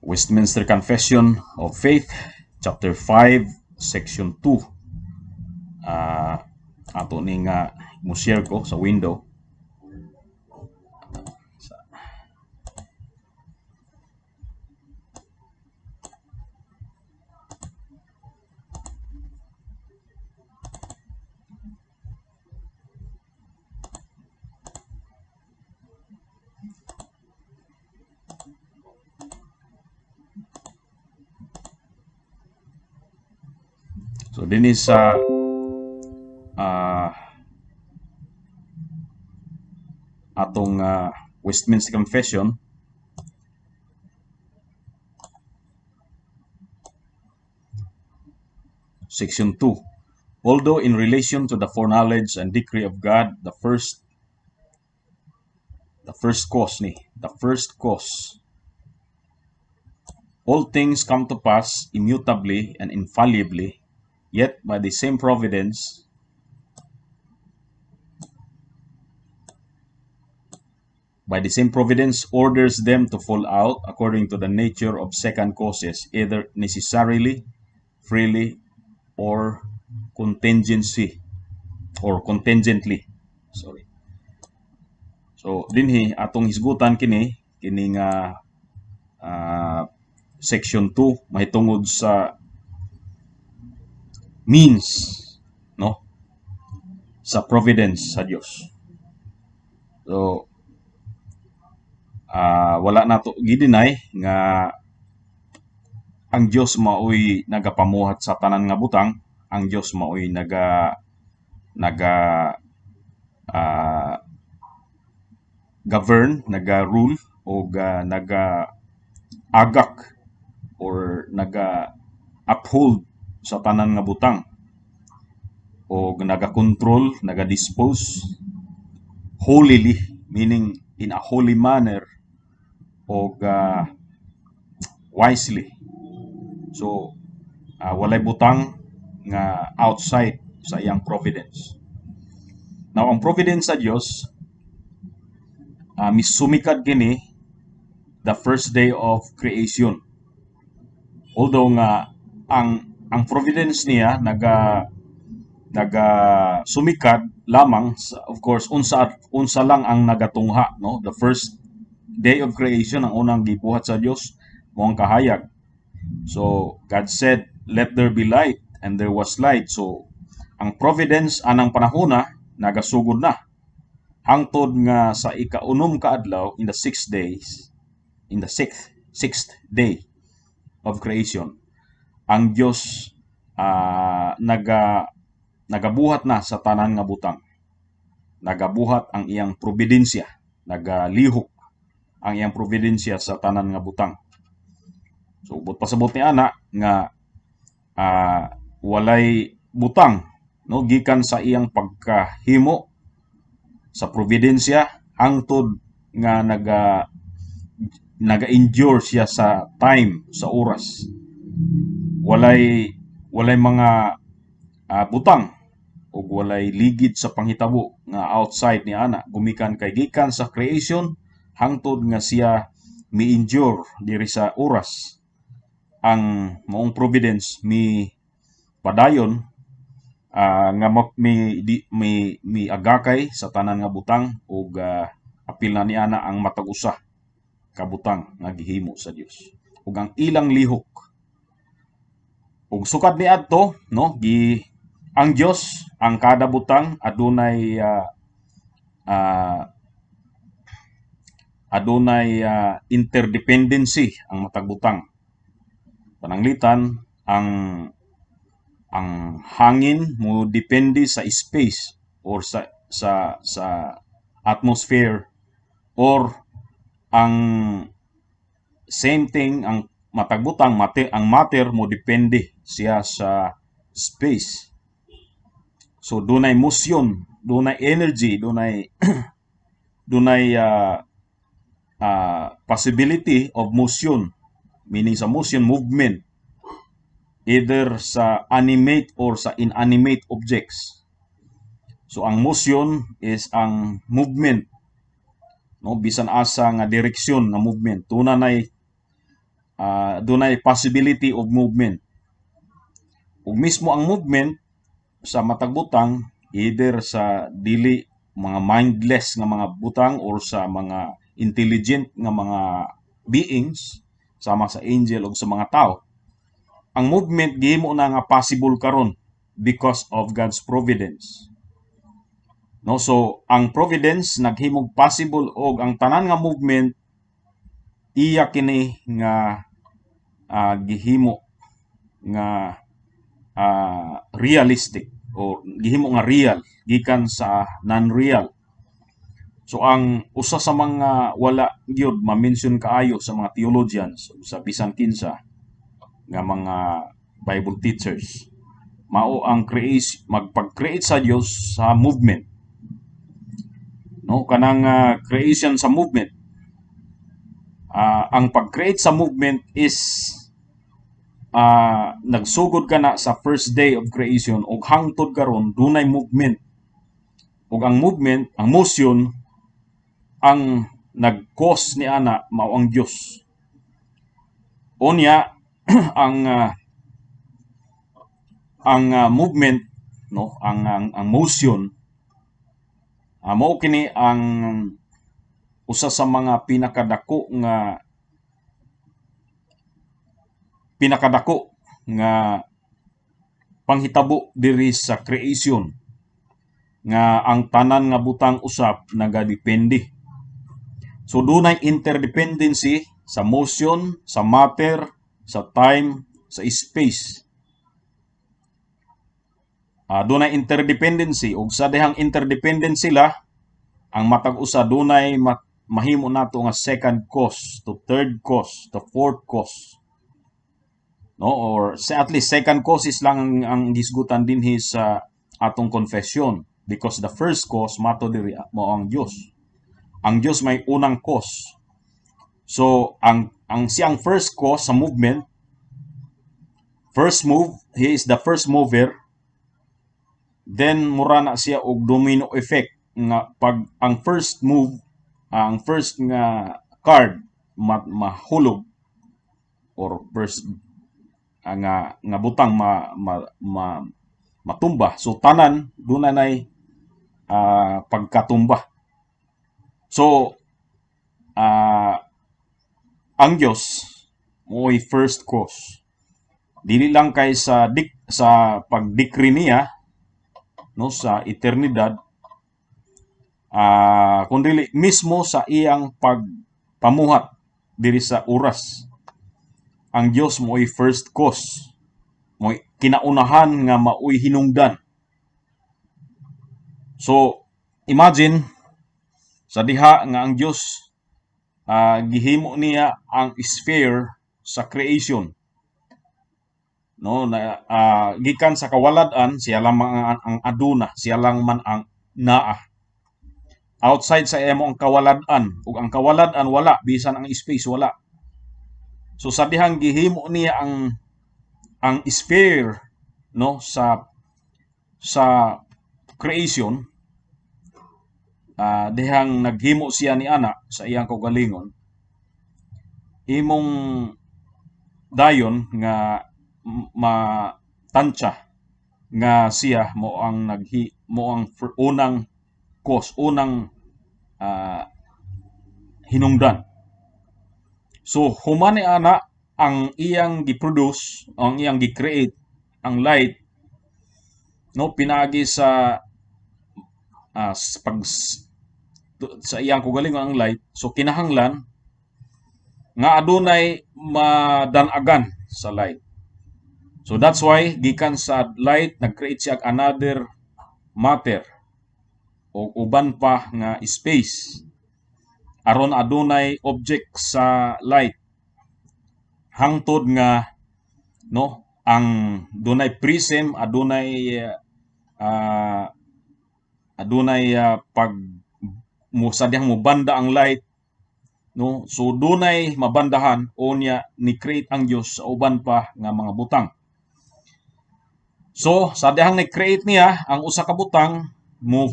Westminster Confession of Faith, chapter 5, section 2. Ato ni nga mo-share ko sa window. So dinhi sa atong Westminster Confession, section 2. Although in relation to the foreknowledge and decree of God, the first cause ni, the first cause, all things come to pass immutably and infallibly, yet by the same providence orders them to fall out according to the nature of second causes, either necessarily, freely, or contingency or contingently. Sorry. So dinhi atong hisgutan kini nga section 2 mahitungod sa means, no, sa providence sa Dios. So wala nato gi-deny nga ang Dios maoy nagapamuhat sa tanan nga butang, ang Dios maoy naga naga govern, naga rule o naga agak or naga uphold sa tanan nga butang o naga-control, naga-dispose holily, meaning in a holy manner o wisely. So walay butang nga outside sa iyang providence. Now, ang providence sa Dios misumikad kini the first day of creation. Although nga ang providence niya naga sumikad lamang of course unsa lang ang nagatungha, no, the first day of creation, ang unang gibuhat sa Dios mo ang kahayag. So God said, "Let there be light," and there was light. So ang providence anang panahona nagasugod na hangtod nga sa ikaunom ka adlaw, in the 6 days, in the sixth day of creation, ang Dios nagabuhat na sa tanan nga butang. Nagabuhat ang iyang providensya, nagalihok ang iyang providensya sa tanan nga butang. So buot pasabot ni ana nga walay butang, no, gikan sa iyang pagkahimo sa providensya hangtod nga naga endure siya sa time, sa oras, walay mga butang ug walay ligid sa panghitabo nga outside ni ana, gumikan kay gikan sa creation hangtod nga siya mi-endure diri sa oras, ang maong providence mi padayon nga mi agakay sa tanan nga butang ug apil na ni ana ang matag usa ka butang nga gihimo sa Dios ug ang ilang lihok. Ug sukad ni adto, no, gi ang Dios, ang kada butang adunay interdependency ang matag butang. Pananglitan ang hangin mo depende sa space or sa atmosphere, or ang same thing ang matag butang, matter, ang matter mo depende siya sa space. So dunay motion, dunay energy, dunay possibility of motion, meaning sa motion, movement, either sa animate or sa inanimate objects. So ang motion is ang movement, no, bisan asa nga direksyon nga movement. Tuna nay Dunay possibility of movement. Ug mismo ang movement sa matag butang, either sa dili mga mindless nga mga butang or sa mga intelligent nga mga beings sama sa angel o sa mga tao, ang movement gihimo na nga possible karon because of God's providence, no? So ang providence naghimog possible og ang tanan nga movement, iya kini nga gihimo nga realistic o gihimo nga real gikan sa non-real. So ang usa sa mga wala gyud ma-mention kaayo sa mga theologians, sa bisan kinsa nga mga Bible teachers, mao ang create, magpag-create sa Dios sa movement, no? Kanang creation sa movement, ang pag-create sa movement is nagsugod ka na sa first day of creation ug hangtod karon dunay movement, ug ang movement, ang motion, ang nag-cause ni ana mao ang Dios. Unya ang movement, no, ang motion, mao kini ang usa sa mga pinakadako nga panghitabo diri sa creation, nga ang tanan nga butang usab nagadepende. So dunay interdependency sa motion, sa matter, sa time, sa space. Dunay interdependency, ug sa dihang interdependent sila, ang matag usa dunay mahimo nato nga second cause to third cause to fourth cause, no? Or sa at least second cause is lang ang gisgutan dinhi sa atong confession, because the first cause mato diri mao ang Dios. Ang Dios may unang cause. So ang siyang first cause sa movement, first move, he is the first mover. Then mura na siya og domino effect nga pag ang first move, ang first nga card mahulog or first nga butang ma matumba, so tanan duna nay pagkatumba. So ang Dios mo'y first cause, dili lang kay sa pag-decree niya, no, sa eternidad, kundi mismo sa iyang pagpamuhat diri sa oras. Ang Dios mo'y first cause, mo'y kinaunahan nga maoy hinungdan. So imagine sa diha nga ang Dios, gihimo niya ang sphere sa creation, no, na gikan sa kawalad-an siya lamang ang aduna, siya lang man ang naa. Outside sa imo ang kawalad-an, ug ang kawalad-an wala, bisan ang space wala. So sa dihang gihimo niya ang sphere, no, sa creation, dihang naghimo siya ni ana sa iyang kaugalingon, imong dayon nga matantya nga siya mo ang unang cause, unang hinungdan. So human ni ana ang iyang gi-produce, ang iyang gi-create, ang light, no, pinaagi sa pag sa iyang kaugalingon ang light. So kinahanglan nga adunay madanagan sa light. So that's why gikan sa light nag-create siya og another matter o uban pa nga space aron adunay object sa light, hangtod nga, no, ang dunay prism, adunay pag mo sa dihang mo banda ang light, no? So dunay mabandahan. Unya ni create ang Dios sa uban pa nga mga butang. So sa dihang ni create niya ang usa ka butang, mo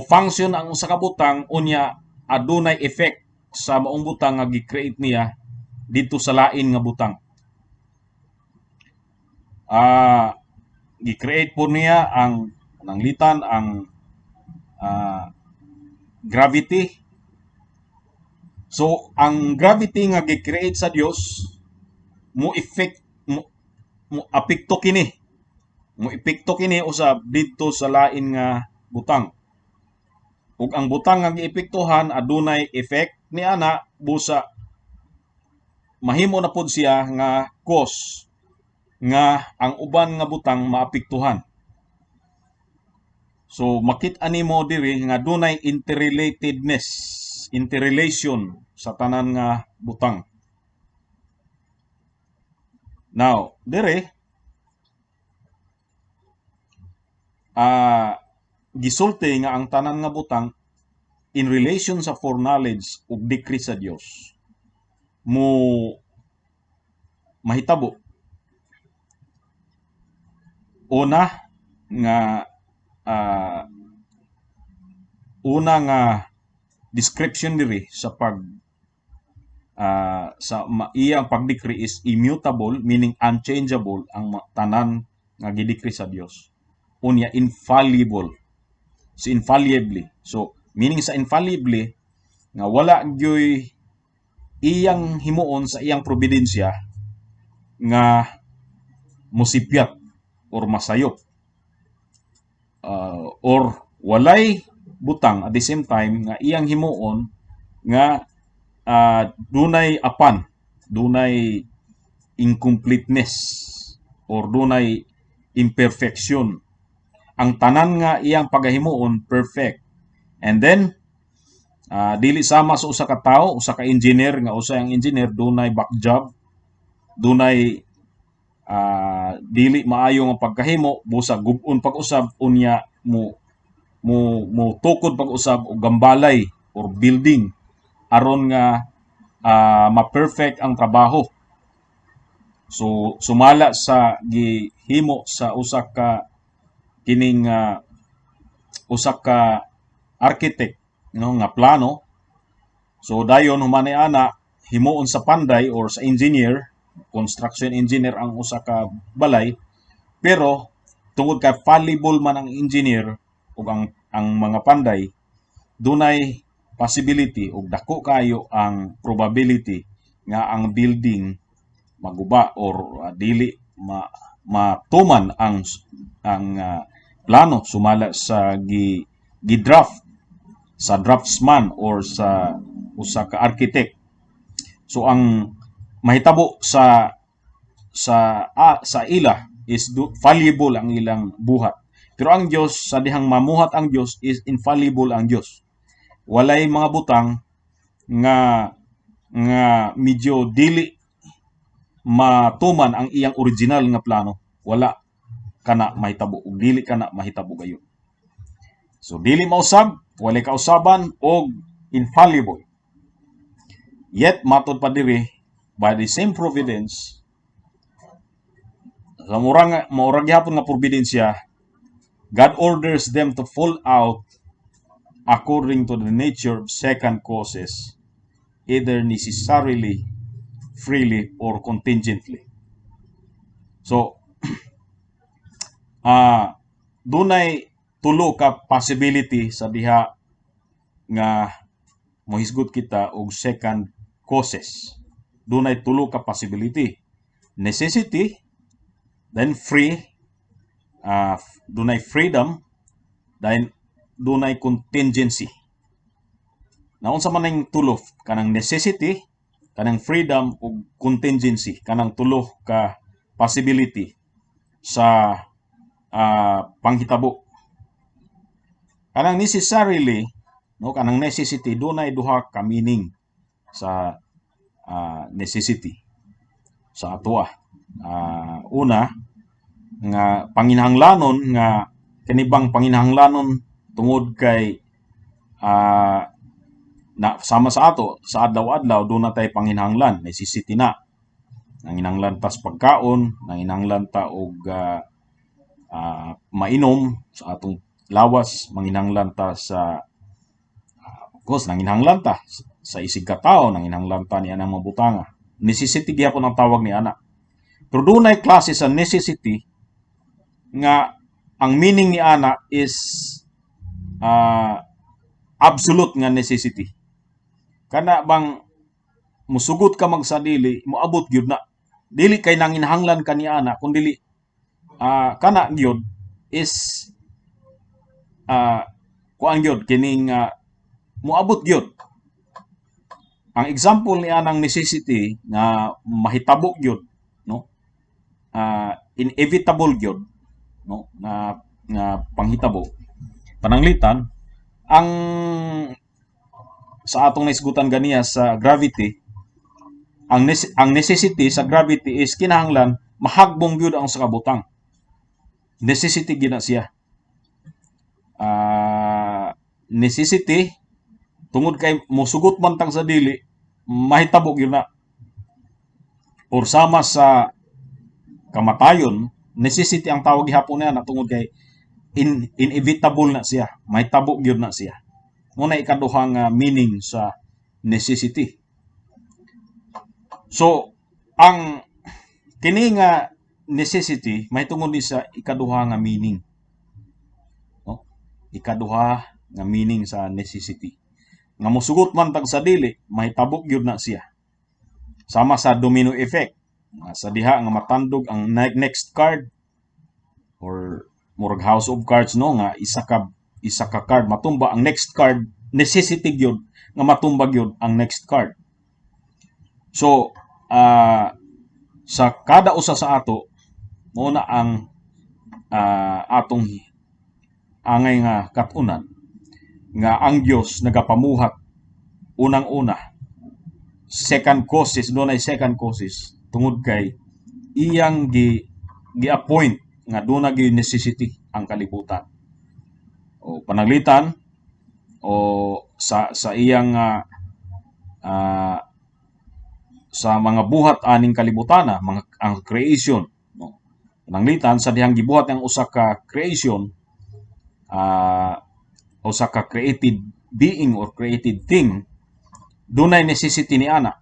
function ang usa ka butang, unya adunay effect sa maong butang nga gi-create niya. didto sa lain nga butang. Gi-create po niya ang nanglitan ang gravity. So ang gravity nga gi-create sa Dios mo effect mo apekto kini. Mo epekto kini usab didto sa lain nga butang. Ug ang butang nga giepektuhan adunay effect ni ana, busa mahimo na pod siya nga cause nga ang uban nga butang maapektuhan. So makit-an nimo diri nga dunay interrelatedness, interrelation sa tanan nga butang. Now, diri gisulti nga ang tanan nga butang in relation sa foreknowledge ug decree sa Dios mo mahitabo. Una nga description diri sa pag sa iyang pag-decree is immutable, meaning unchangeable ang tanan nga gidecree sa Dios. Unya, infallible. So infallibly. So meaning sa infallibly nga wala gyoy iyang himuon sa iyang providensya nga musipyat or masayop or walay butang at the same time nga iyang himuon nga dunay apan, dunay incompleteness or dunay imperfection. Ang tanan nga iyang pagahimuon, perfect. And then dili sama sa usa ka tawo, usa ka engineer, nga usa ang engineer dunay back job, dunay dili maayo nga pagkahimo, busa gub-on pag-usab, unya mo tukod pag-usab og gambalay or building aron nga ma-perfect ang trabaho. So sumala sa gihimo sa usa ka kining usa ka architect, no, nga plano. So dayon, human ana, himuon sa panday or sa engineer, construction engineer, ang usa ka balay, pero tungod kay fallible man ang engineer ug ang mga panday, dunay possibility ug dako kayo ang probability nga ang building maguba or dili matuman ang plano sumala sa gi gi-draft sa draftsman or sa usa ka architect. So ang mahitabo sa ila is fallible ang ilang buhat. Pero ang Dios, sa dihang mamuhat ang Dios, is infallible ang Dios. Walay mga butang nga medyo dili matuman ang iyang original nga plano. Wala kana mahitabo ug dili kana mahitabo gayon. So dili mausab, walay kausaban og infallible. Yet matod pa diri, by the same providence, sa murang maura gihapon nga providensya, God orders them to fall out according to the nature of second causes, either necessarily, freely, or contingently. So, dunay tulo ka possibility sa diha nga mohisgot kita og second causes. Dunay tulo ka possibility. Necessity, then free, dunay freedom, then dunay contingency. Naunsa man ning tulo? Kanang necessity, kanang freedom ug contingency, kanang tulo ka possibility sa panghitabo. Kanang necessarily, no, kanang necessity, dunay duha ka meaning sa necessity sa atoa. Una nga panginahanglanon, nga kani bang panginahanglanon tungod kay na sama sa ato sa adlaw-adlaw, duna tay panginahanglan, necessity na. Nanginahanglan ta sa pagkaon, nanginahanglan ta og mainom sa atong lawas, manginahanglan ta sa of course, nanginahanglan ta sa isig ka tawo, nanginahanglan ta niya ng mga butanga. Necessity gihapon ang tawag ni ana. Pero dunay klase sa necessity nga ang meaning ni ana is absolute nga necessity. Kana bang musugot ka magsadili, moabot gyud na. Dili kay nanginahanglan ka ni ana, kun dili kana gyud is kuan gyud kining moabot gyud. Ang example ni anang necessity nga mahitabo gyud, no, inevitable gyud, no, nga nga panghitabo, pananglitan ang sa atong naisgutan ganiya sa gravity, ang necessity sa gravity is kinahanglan mahagbong gyud ang sa kabutang. Necessity gyud na siya. Necessity tungod kay mosugot man tang sa dili, mahitabo gyud na. Or sama sa kamatayon, necessity ang tawag gihapon niya na tungod kay inevitable na siya, mahitabo gyud na siya. Mao na ikaduhang meaning sa necessity. So ang kini nga necessity mahitungod ni sa ikaduha nga meaning, no? Ikaduha nga meaning sa necessity nga mosugot man tag sa dili, mahitabo gyud na siya. Sama sa domino effect nga sa diha nga matandog ang next card or murag house of cards, no, nga isa ka card matumba ang next card, necessity gyud nga matumba gyud ang next card. So sa kada usa sa ato, mao na ang atong angay nga kat-unan nga ang Dios nagapamuhat unang-una, second causes, dunay second causes tungod kay iyang gi gi-appoint nga duna gyud necessity ang kalibutan o pananglitan o sa iyang sa mga buhat aning kalibutana, mga ang creation, no? Pananglitan sa dihang gibuhat ang usa ka creation, usa ka created being or created thing, dunay necessity ni ana.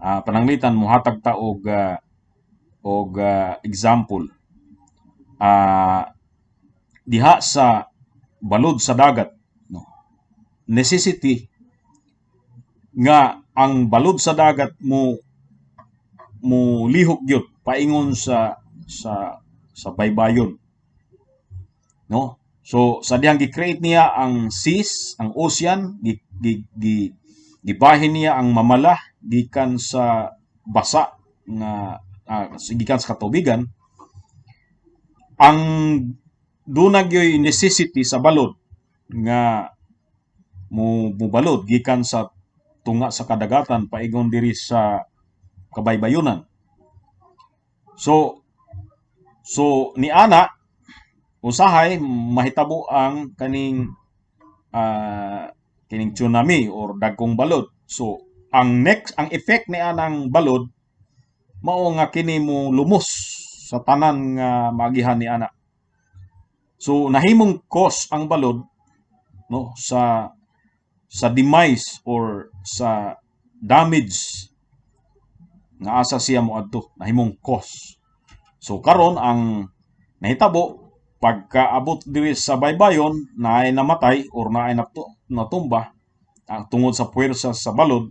Pananglitan mohatag ta og example, diha sa balod sa dagat, no, necessity nga ang balod sa dagat mo lihok gyud paingon sa baybayon, no? So sa dihang gi-create niya ang seas, ang ocean, gi, gi, gi gibahin niya ang mamala gikan sa basa nga gikan sa katubigan, ang duna gyoy necessity sa balod nga mo mubalod gikan sa tunga sa kadagatan paingon diri sa kabaybayunan. So niana usahay mahitabo ang kaning kining tsunami or dagkong balod. So ang next, ang effect ni anang balod mao nga kini mo lumos sa tanan nga maagihan ni ana. So nahimong cause ang balod, no, sa demise or sa damage nga asa siya moadto, nahimong cause. So karon ang nahitabo, pagkaabot diri sa baybayon, naay namatay or naay natumba tungod sa puwersa sa balod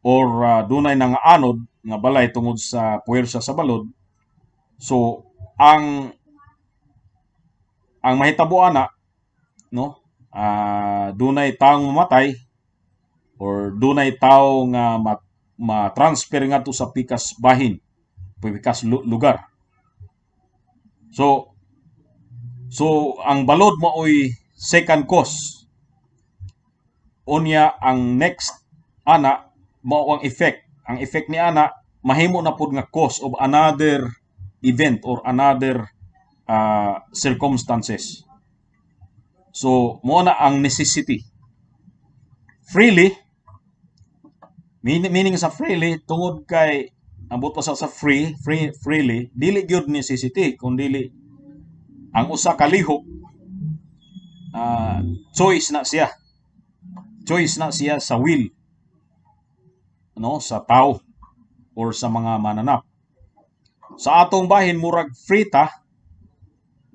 or dunay nangaanod nga balay tungod sa puwersa sa balod. So ang mahitabo ana, no, dunay taong mamatay or dunay tawo nga ma-transfer ngadto sa pikas bahin, pikas lugar. So ang balod maoy second cause. Unya ang next ana mao ang effect. Ang effect ni ana mahimo na pud nga cause of another event or another circumstances. So mao na ang necessity. Freely, meaning sa freely, tungod kay ambot pa sa free freely, dili gyud necessity kung dili ang usa ka lihok, choice na siya, choice na siya sa will. no, sa tao or sa mga mananap. Sa atong bahin, murag free ta,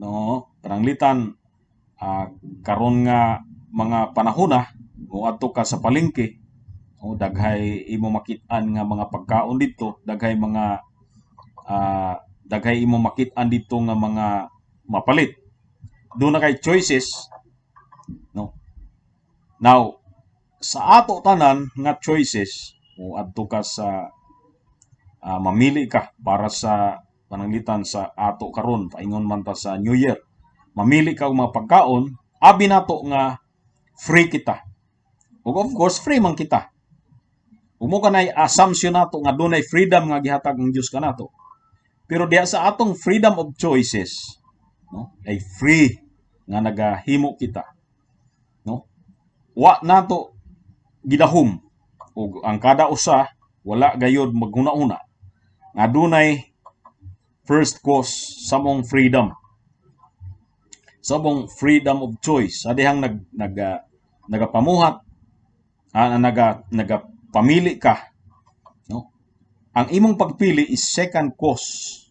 no? Pananglitan karon nga mga panahon na, moadto ka sa palengke, no, daghay imo makit-an nga mga pagkaon didto, daghay imo makit-an didto nga mga mapalit. Duna kay choices, no? Now, sa ato tanan nga choices, mo adto ka sa mamili ka para sa, pananglitan sa ato karon, paingon man ta sa New Year, mamili ka og mga pagkaon, abi nato nga free kita. Ug of course, free man kita. Ug mao kanay assumption nato nga dunay freedom nga gihatag ang Dios kanato. Pero diha sa atong freedom of choices, no, ay free nga nagahimo kita, no? Wa nato gidahom ug ang kada usa wala gayod maghuna-huna nga dunay first cause sa among freedom of choice sa dihang nag naga nagapamuhat, nagapamili ka, no? Ang imong pagpili is second cause,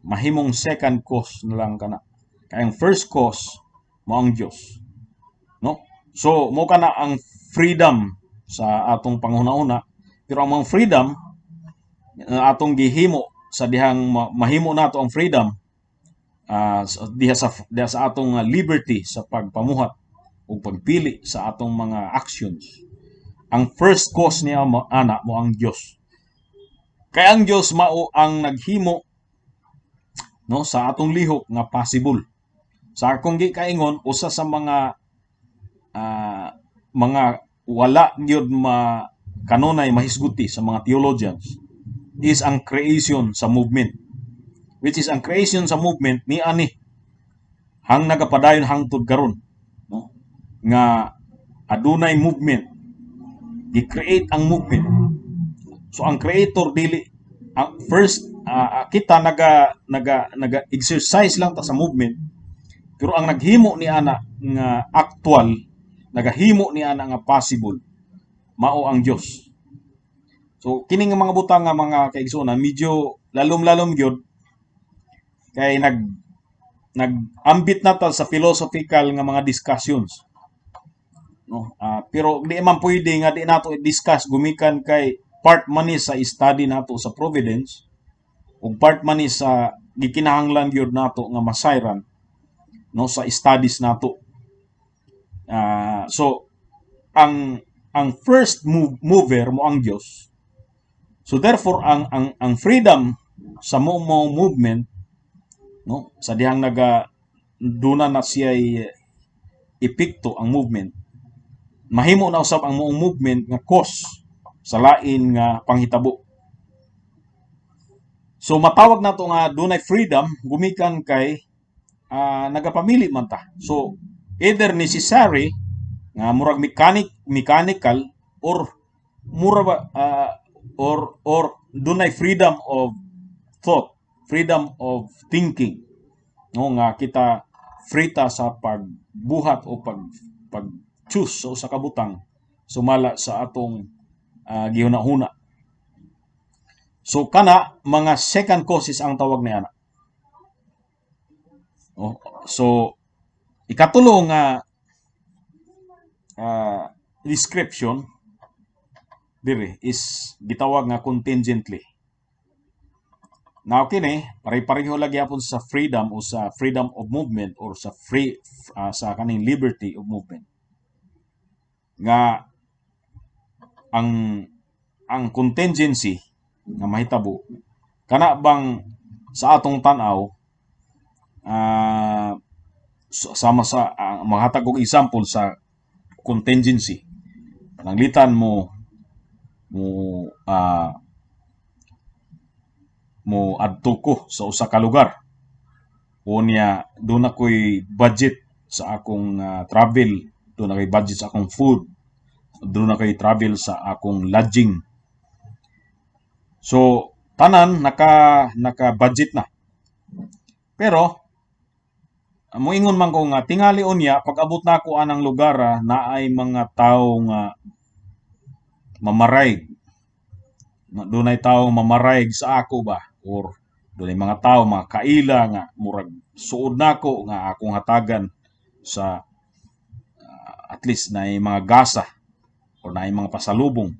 mahimong second cause na lang kana, kay ang first cause mao ang Dios, no? So mao kana ang freedom sa atong panghuna-huna. Pero ang mga freedom nga atong gihimo sa dihang mahimo nato ang freedom diha sa atong liberty sa pagpamuhat ug pagpili sa atong mga actions, ang first cause niya mo ana mao ang Dios, kay ang Dios mao ang naghimo, no, sa atong lihok nga possible. Sa akong gikaingon, usa sa mga wala gyud ma kanunay mahisguti sa mga theologians is ang creation sa movement, which is ang creation sa movement ni ani hang nagapadayon hangtod karon, no, nga adunay movement, gi-create ang movement. So ang creator dili ang first. Kita naga naga naga exercise lang ta sa movement, pero ang naghimo ni ana nga actual, nagahimo ni ana nga possible, mao ang Dios. So kini nga mga butang nga, mga kaigsuonan, medyo lalom-lalom gyud kay nag-ambit na ta sa philosophical nga mga discussions, no? Pero di man pwede nga di nato i-discuss gumikan kay part man ni sa study nato sa providence ug part man ni sa gikinahanglan gyud nato nga masayran, no, sa studies nato. So ang first mover mao ang Dios. So therefore, ang freedom sa mo movement, no, sa dihang naga duna na siya epekto ang movement, mahimo na usab ang moong movement nga cause sa lain nga panghitabo. So matawag nato nga dunay freedom gumikan kay nagapamili man ta. So either necessary nga murag mechanical or mura ba or dunay freedom of thought, freedom of thinking, no, nga kita free ta sa pagbuhat o pag choose sa usa ka butang sumala sa atong gihuna-huna. So kana mga second causes ang tawag niya na. Oh, so ikatulo nga description diri is gitawag nga contingently. Now kini pare-pareho lagi gyapon sa freedom o sa freedom of movement or sa free sa kaning liberty of movement. Nga ang contingency nga mahitabo kana bang sa atong tan-aw, sama sa manghatag og example sa contingency, pananglitan mo adto ko sa usa ka lugar, unya duna ko'y budget sa akong travel, duna ko'y budget sa akong food, duna ko'y travel sa akong lodging. So tanan naka budget na, pero moingon man ko nga tingali unya pag abot nako anang lugar, naay mga tawo nga mamaray. Dunay tao mamarayg sa ako ba, or dunay mga tao, mga kaila nga murag suod nako nga akong hatagan sa at least na mga gasa or na mga pasalubong.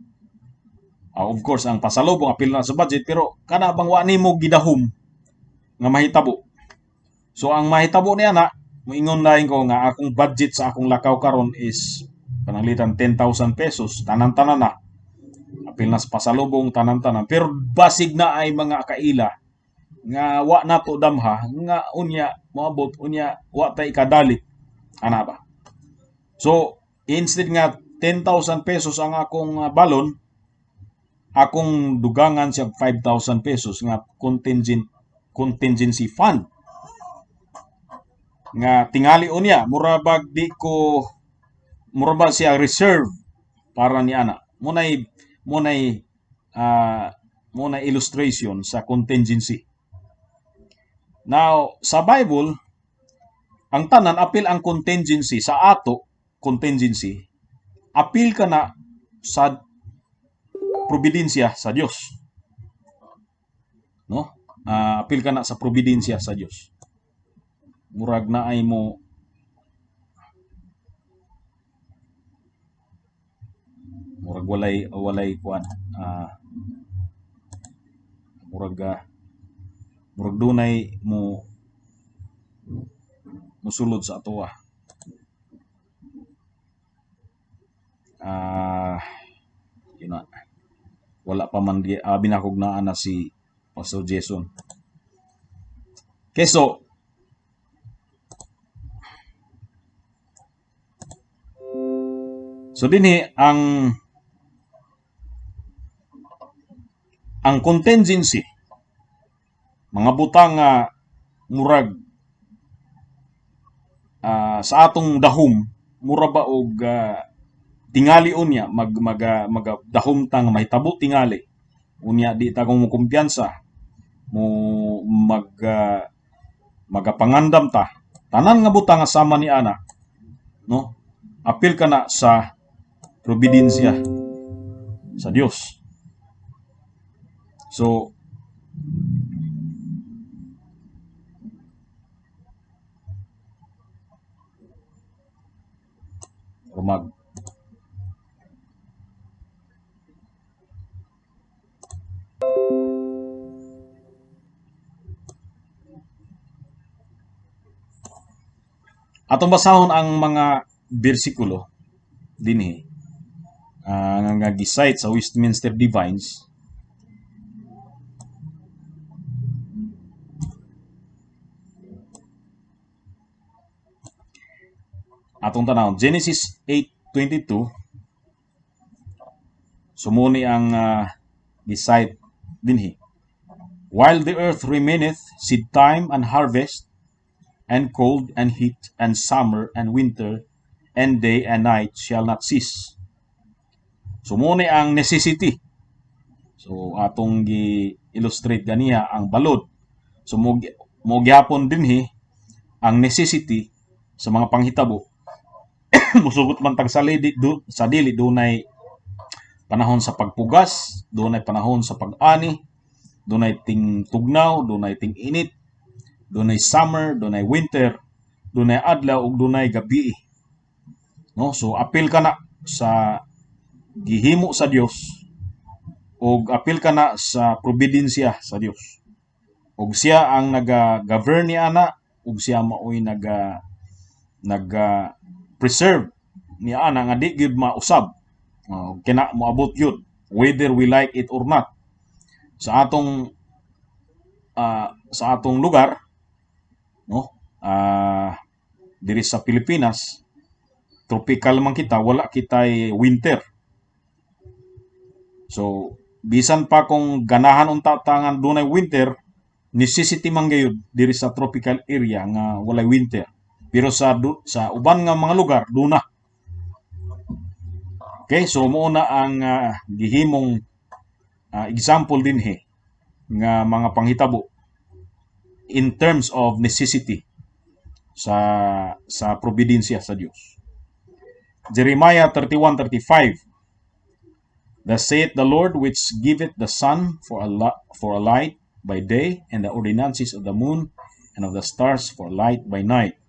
Of course, ang pasalubong apil na sa budget, pero kana bang wa nimo gidahom nga mahitabo. So ang mahitabo niya na moingon lain ko nga akong budget sa akong lakaw karon is pananglitan 10,000 pesos, tanan-tanan na. Apil na sa pasalubong, tanan-tanan. Pero basig na ay mga kaila nga wa nato damha nga unya moabot, unya wa tay ikadali ana ba. So instead nga 10,000 pesos ang akong balon, akong dugangan siya 5,000 pesos nga contingency fund nga tingali unya mura bag di ko, mura ba siya reserve para ni ana. Munay illustration sa contingency. Now, sa Bible, ang tanan apil ang contingency sa ato, contingency apil ka na sa providensya sa Dios, no? Apil ka na sa providensya sa Dios. Murag na ay mo murag walay kuan, murag dunay mo musulod sa atoa. Yun na. Wala pa man binakugnaan na si Pastor Jason. Okay, so dinhi ang contingency, mga butang nga murag sa atong dahom, mura ba og tingali unya mag mag mag dahom ta nga mahitabo tingali unya, di ta kung mo kumpiyansa mo mag magapangandam ta. Tanan nga butang nga sama ni ana, no, apil ka na sa providensya sa Dios. So rumag atong basahon ang mga bersikulo dinhi nga gi-cite sa Westminster Divines. Atong tanawon Genesis 8:22. Sumuni ang gi-cite dinhi: "While the earth remaineth, seed time and harvest, and cold and heat, and summer and winter, and day and night shall not cease." So muna ang necessity. So atong gi-illustrate ganiha ang balod. So mo gyapon dinhi ang necessity sa mga panghitabo. Musugot man tag sa dili, dunay panahon sa pagpugas, dunay panahon sa pag-ani, dunay ting tugnaw, dunay ting init, dunay summer, dunay winter, dunay adlaw ug dunay gabi. No? So apil ka na sa gihimo sa Dios ug apil ka na sa providensya sa Dios. Ug siya ang naga-govern ni ana, ug siya maoy naga preserve ni ana nga di gyud mausab. Kina moabot gyud whether we like it or not. Sa atong lugar, no, diri sa Pilipinas, tropical man kita, wala kitay winter. So bisan pa kung ganahan unta ta nga dunay winter, necessity man gayud diri sa tropical area nga walay winter. Pero sa uban nga mga lugar duna. Okay, so mao na ang gihimong example dinhi nga mga panghitabo in terms of necessity sa providensya sa Dios. Jeremiah 31:35. Thus saith the Lord, which giveth the sun for a light by day, and the ordinances of the moon and of the stars for light by night,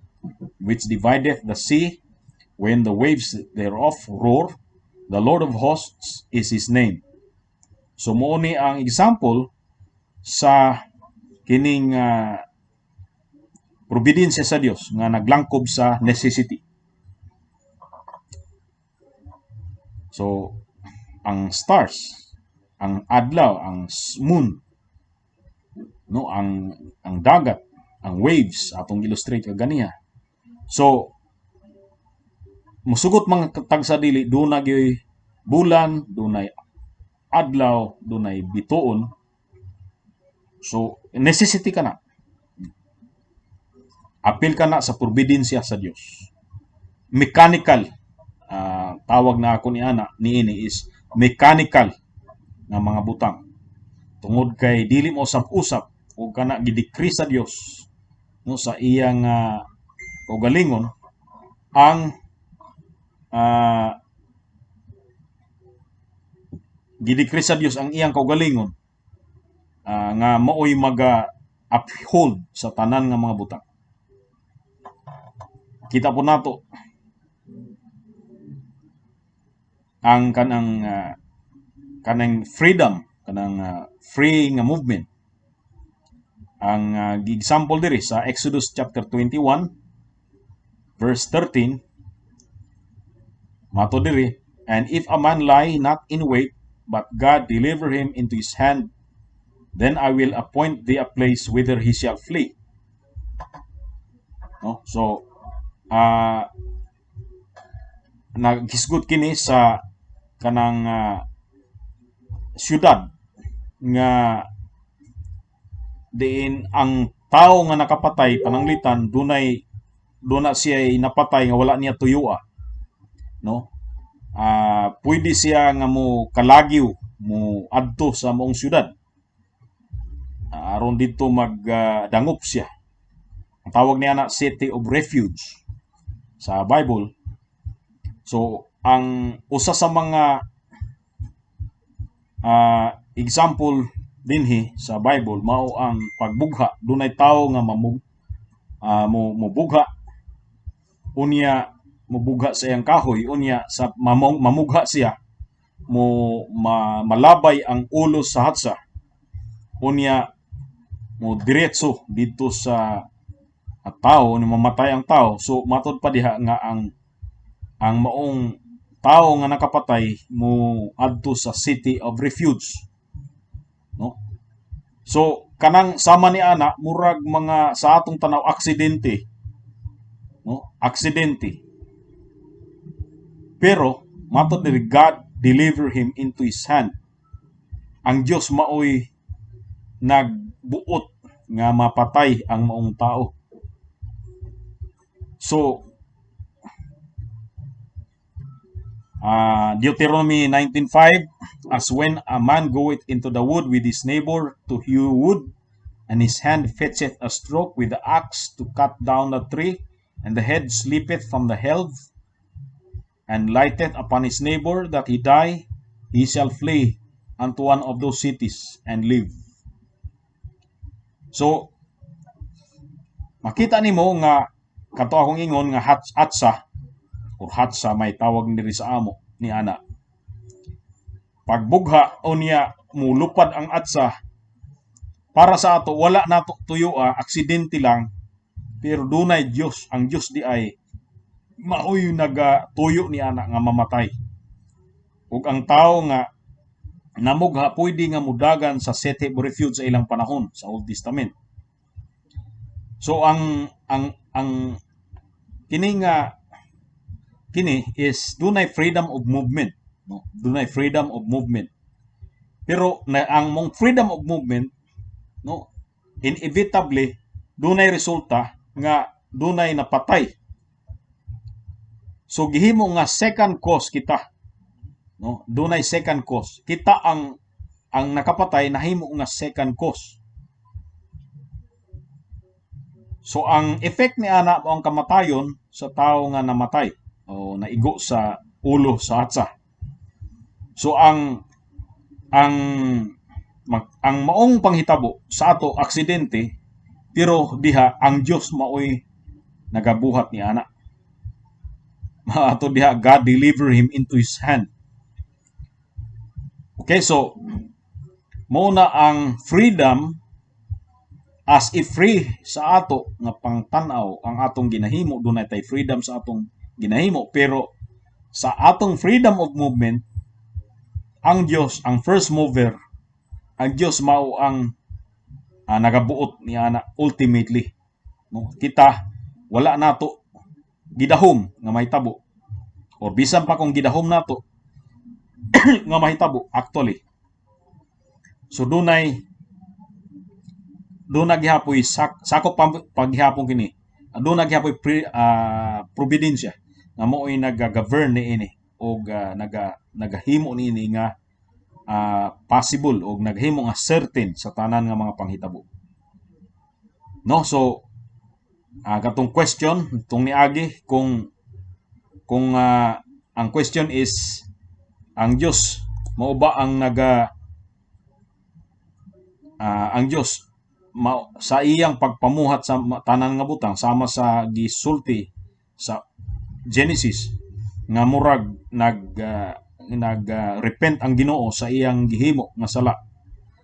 which divideth the sea when the waves thereof roar. The Lord of hosts is his name. So mao ni ang example sa kining providensya sa Dios nga naglangkob sa necessity. So ang stars, ang adlaw, ang moon, no, ang dagat, ang waves atong illustrate kaganiha. So musugot mga tagsa dili, duna gyoy bulan, dunay adlaw, dunay bituon. So necessity kana. Apil kana sa providensya sa Dios. Mechanical, tawag na ako ni ana niini is mechanical nga mga butang. Tungod kay dili mo usab-usab ug kana gidecree sa Dios, no, sa iyang kaugalingon ang gidecree sa Dios ang iyang kaugalingon nga maoy maga uphold sa tanan nga mga butang. Kita po nato ang kanang freedom, kanang free nga movement. Ang example diri sa Exodus chapter 21 verse 13, mato diri, "And if a man lie not in wait, but God deliver him into his hand, then I will appoint thee a place whither he shall flee." No? So naghisgot kini sa kanang syudad nga diin ang tao nga nakapatay, pananglitan dunay duna siya napatay nga wala niya tuyua, no, pwede siya nga mo kalagyo, mo adto sa maong syudad aron didto magdangop siya. Ang tawag niya na city of refuge sa Bible. So ang usa sa mga example dinhi sa Bible mao ang pagbugha. Dunay tawo nga mamug mo mobugha, unya mobugha sa iyang kahoy, unya sa mamugha siya, mo malabay ang ulo sa hatsa, unya mo diretso didto sa tao ni mamatay ang tao. So matod pa diha nga ang maong tao nga nakapatay mo adto sa city of refuge, no? So kanang sama ni ana, murag mga sa atong tanaw aksidente, no, aksidente, pero matod diri, God deliver him into his hand. Ang Dios maoy nagbuot nga mapatay ang maong tao. So Deuteronomy 19:5, "As when a man goeth into the wood with his neighbor to hew wood, and his hand fetcheth a stroke with the axe to cut down the tree, and the head slippeth from the helve, and lighteth upon his neighbor that he die, he shall flee unto one of those cities and live." So makita nimo nga kato akong ingon nga atsa or hatsa may tawag diri sa amo ni ana. Pagbugha unya mulupad ang atsa, para sa ato wala nato tuyo, aksidente lang, pero dunay Dios. Ang Dios di ay maoy nagatuyo ni ana nga mamatay. Ug ang tawo nga namugha pwede nga mudagan sa city of refuge sa ilang panahon sa Old Testament. So ang kini nga kini is dunay freedom of movement, no? Dunay freedom of movement. Pero na ang mong freedom of movement, no, inevitably dunay resulta nga dunay napatay. So gihimo nga second cause kita, no? Dunay second cause. Kita ang nakapatay nahimo nga second cause. So ang effect ni ana mo ang kamatayon sa tawo nga namatay o naigo sa ulo sa atsa. So ang Ang maong panghitabo sa ato aksidente, pero diha ang Dios maoy nagabuhat ni ana. Maato diha, God deliver him into his hand. Okay, so mao na ang freedom as if free sa ato nga pangtan-aw ang atong ginahimo. Dunay tay freedom sa atong ginahimo, pero sa atong freedom of movement, ang Dios ang first mover. Ang Dios mao ang nagabuot ni ana ultimately, no? Kita wala nato gidahom nga mahitabo or bisan pa kung gidahom nato nga mahitabo actually. So dunay gihapoy sakop pa paghihapon kini, dunay gihapoy providensya nga mao'y naga-govern niini og nagahimo niini nga possible og naghimo nga certain sa tanan nga mga panghitabo, no? So katong question tong niagi, kung ang question is ang Dios mao ba ang naga ang Dios sa iyang pagpamuhat sa tanan nga butang sama sa gisulti sa Genesis nga murag nag repent ang Ginoo sa iyang gihimo nga sala,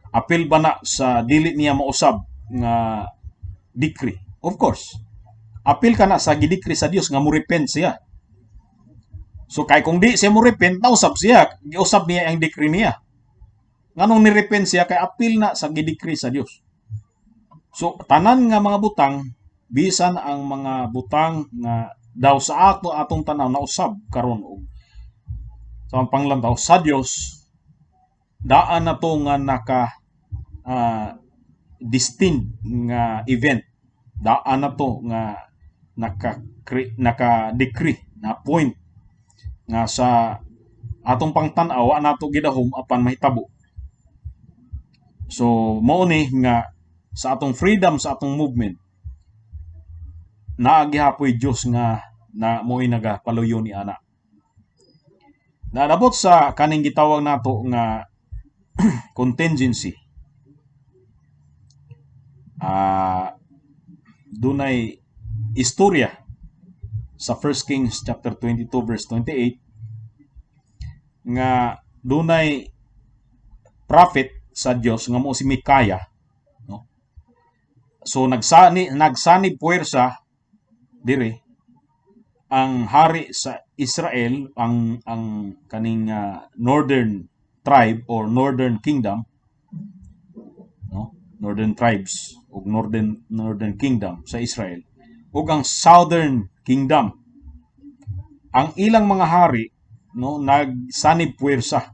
apil ba na sa dili niya mausab nga decree? Of course, apil ka na sa gidecree sa Dios nga mo repent siya. So kay kung di siya mo repent, nausab siya, giusab niya ang decree niya. Nganong ni repent siya? Kay apil na sa gidecree sa Dios. So tanan nga mga butang, bisan ang mga butang nga daw sa atong tanaw nausab karon og sa ang panglantaw sa Dios, daan na to nga naka destined nga event, daan na to nga naka decree na point nga sa atong pangtan-aw wa nato gidahom apan mahitabo. So mao ni nga sa atong freedom sa atong movement, naa gihapoy Dios nga na mo'y nagapaluyo ni ana. Naabot sa kaning gitawag nato nga contingency. Dunay istorya sa 1 Kings chapter 22 verse 28 nga dunay prophet sa Dios nga mo si Micaiah, no? So nagsanib puwersa diri ang hari sa Israel, ang kaning northern tribe or northern kingdom, no, northern tribes ug northern kingdom sa Israel ug ang southern kingdom. Ang ilang mga hari, no, nagsanib puwersa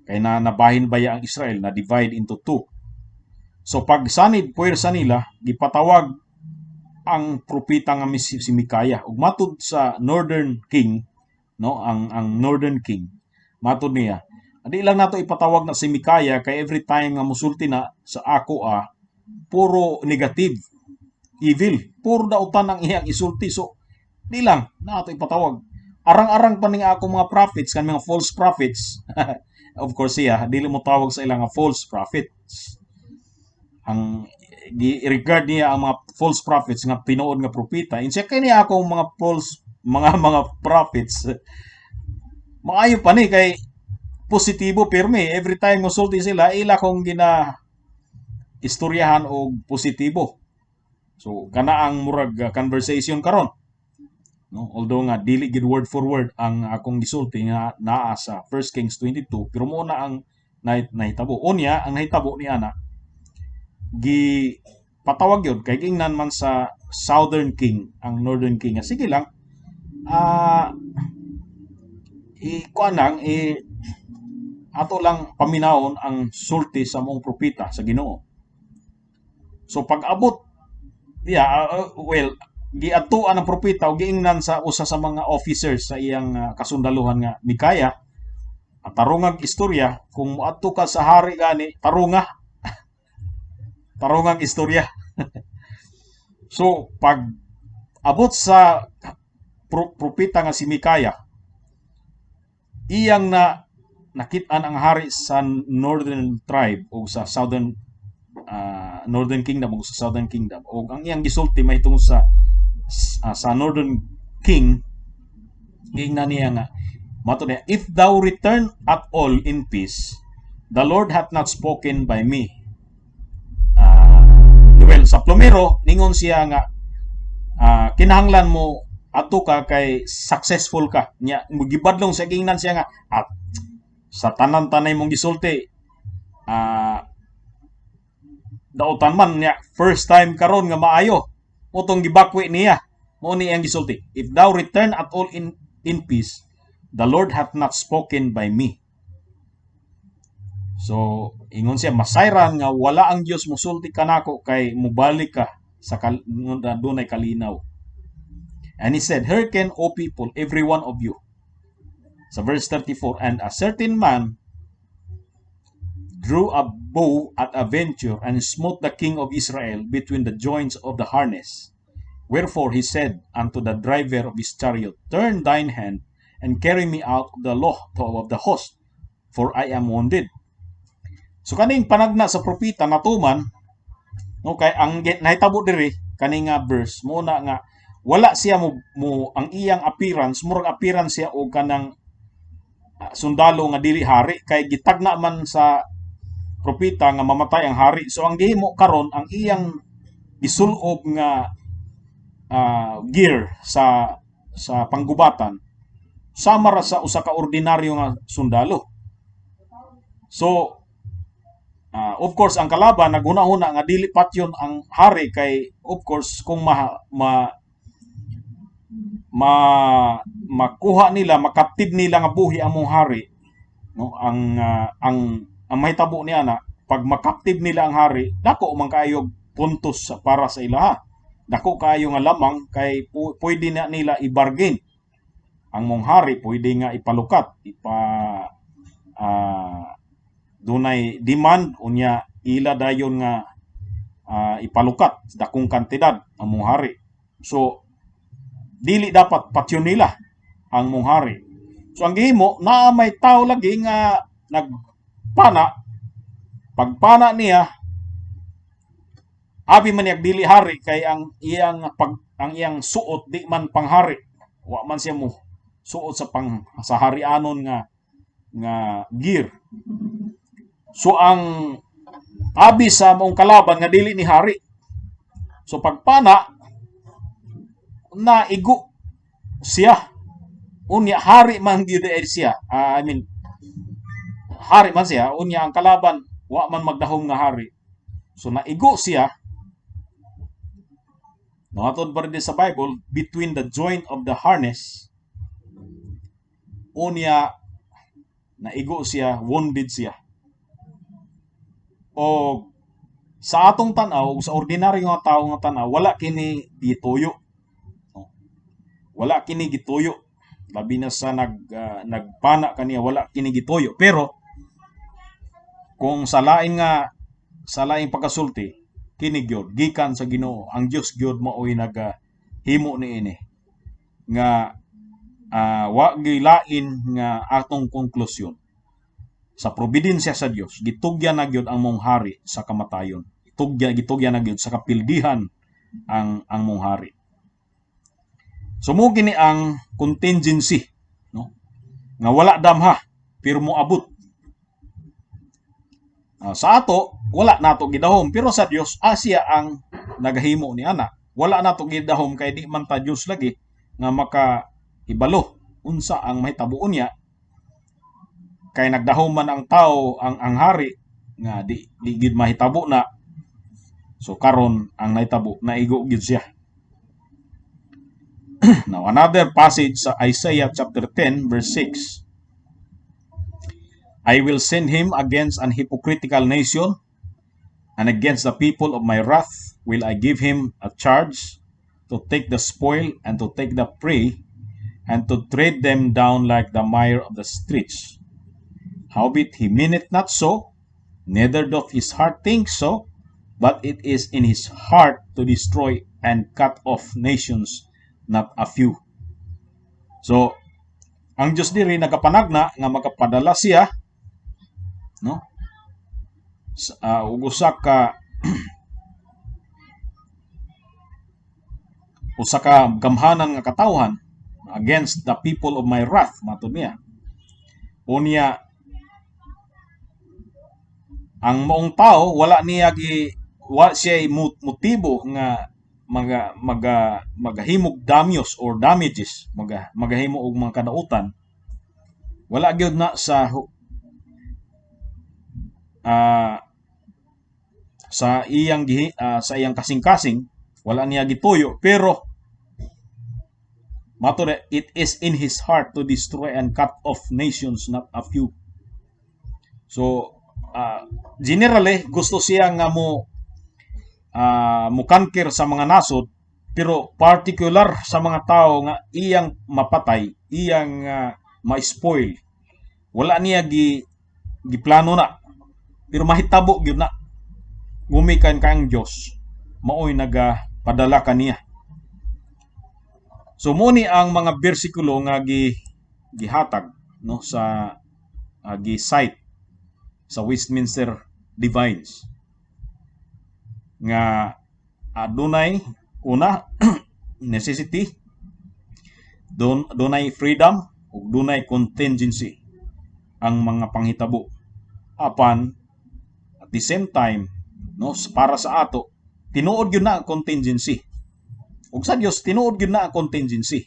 kay na nabahin baya ang Israel, na divide into two. So pag sanib puwersa nila, gipatawag ang propeta nga si Micaiah. Ug matud sa northern king, no, ang northern king, matud niya, "Di lang nato ipatawag na si Micaiah kay every time nga musulti na sa ako puro negative, evil, puro dautan ang iyang isulti. So di lang nato ipatawag. Arang-arang pa ning ako mga prophets kan mga false prophets." Of course siya dili mo tawag sa ilang nga false prophets. Ang gi-regard niya ang mga false prophets nga tinuod nga propeta. Insa kay niya akong mga false mga prophets, maayo pa ni kay positibo pirmi. Every time musulti sila, ila kong gina istoryahan og positibo. So kana ang murag conversation karon, no? Although nga dili gid word for word ang akong gisulti nga naa sa 1 Kings 22, pero mo na ang nahitabo. Unya ang nahitabo ni ana, gi patawag yun kay gingnan man sa southern king ang northern king nga sige lang, i kuan lang, i ato lang paminawon ang sulti sa mong propeta sa Ginoo. So pag abot diya, well, giadtuan ang propeta o giingnan sa usa sa mga officers sa iyang kasundaluhan nga, "Mikaya, tarungag istorya. Kung moadto ka sa hari gani, tarunga tarungang istorya." So pag abot sa propeta nga si Mikaya, iyang na Nakit-an ang hari sa northern tribe o sa southern northern kingdom o sa southern kingdom, og ang iyang gisulti mahitungod sa northern king, giingnan niya nga mato niya, "If thou return at all in peace, the Lord hath not spoken by me." Well, sa plumero ningon siya nga kinahanglan mo adto ka kay successful ka nya. Gibadlong sa giingnan siya nga at sa tanan-tanay mong gisulti, dautan man niya, first time karon nga maayo mo tong gibakwi niya. Mo ni iyang gisulti, "If thou return at all in peace, the Lord hath not spoken by me." So ingon siya, masayran nga wala ang Dios musulti kanako kay mubalik ka sa dunay kalinaw. And he said, "Hearken, O people, every one of you." Sa verse 34, "And a certain man drew a bow at a venture and smote the king of Israel between the joints of the harness. Wherefore he said unto the driver of his chariot, 'Turn thine hand and carry me out of the law of the host, for I am wounded.'" So kaning panagna sa propeta natuman, no, kay ang nahitabo diri kani nga verse mo na nga wala siya mo ang iyang appearance, murag appearance siya og kanang sundalo nga dili hari kay gitagna man sa propeta nga mamatay ang hari. So ang gihimo karon, ang iyang gisulob nga gear sa panggubatan sama ra sa usa ka ordinaryo nga sundalo. So of course ang kalaban naghuna-huna nga dili patyon ang hari kay of course kung ma ma makuha nila, makaptive nila nga buhi ang mong hari, no, ang mahitabo niya na pag makaptive nila ang hari, dako man kaayo puntos para sa ilaha, dako kaayo nga lamang kay pwede na nila i-bargain ang mong hari, pwede nga ipalukat, ipa dunay demand, unya ila dayon nga ipalukat dakong kantidad ang mong hari. So dili dapat patyon nila ang mong hari. So ang gihimo, naa may tao lagi nga nagpana. Pagpana niya, abi man niya dili hari kay ang iyang suot di man panghari. Wa man siya mo suot sa harianon nga gear. So ang abi sa maong kalaban nga dili ni hari. So pagpana, naigo siya. Unya hari man gyud ay siya. I mean, hari man siya, unya ang kalaban wa man magdahom nga hari. So naigo siya. Nahatod pa rin sa Bible, between the joint of the harness. Unya naigo siya, wounded siya. O sa atong tan-aw, sa ordinaryo nga tao nga tan-aw, wala kini gituyo. No? Wala kini gituyo. Labi na sa nagpana kaniya, wala kini gituyo. Pero kung sa laing pagkasulti, kini gyud gikan sa Ginoo. Ang Dios gyud maoy naga himo niini nga wa gilain nga atong konklusyon. Sa providensya sa Dios, gitugyan na gyud ang mong hari sa kamatayon. Gitugyan na gyud sa kapildihan ang mong hari. So mo kini ang contingency, no, nga wala damha pero moabot. Sa ato wala nato gidahom, pero sa Dios, siya ang nagahimo ni ana. Wala nato gidahom kay di man ta Dios lagi nga maka ibalo unsa ang mahitabo niya, kay nagdahom man ang tao, ang hari, nga di gid mahitabo na. So karon ang nahitabo, naigo gid siya. Now, another passage sa Isaiah chapter 10 verse 6. "I will send him against an hypocritical nation, and against the people of my wrath will I give him a charge to take the spoil and to take the prey and to tread them down like the mire of the streets. Howbeit he meaneth not so, neither doth his heart think so, but it is in his heart to destroy and cut off nations not a few." So, ang Diyos diri nagapanagna nga makapadala siya no, ug usa ka gamhanan nga katawhan, against the people of my wrath, matud niya. Unya ang maong tao, wala niya gi wa siya motibo nga maga maga magahimog damyos or damages, magahimo og mga kadautan. Wala gyud na sa iyang kasing-kasing, wala niya gituyo, pero matud, it is in his heart to destroy and cut off nations not a few. So generally gusto siya nga mo conquer sa mga nasod, pero particular sa mga tao nga iyang mapatay, iyang ma-spoil, wala niya giplano na, pero mahitabo gyud na gumikan ka ang Dios maoy nagapadala kaniya. So mo ni ang mga bersikulo nga gihatag, no, sa gi-cite sa Westminster Divines nga adunay una necessity, dunay freedom ug dunay contingency ang mga panghitabo. Apan at the same time, no, para sa ato, tinuod gyud na ang contingency, ug sa Dios tinuod gyud na ang contingency,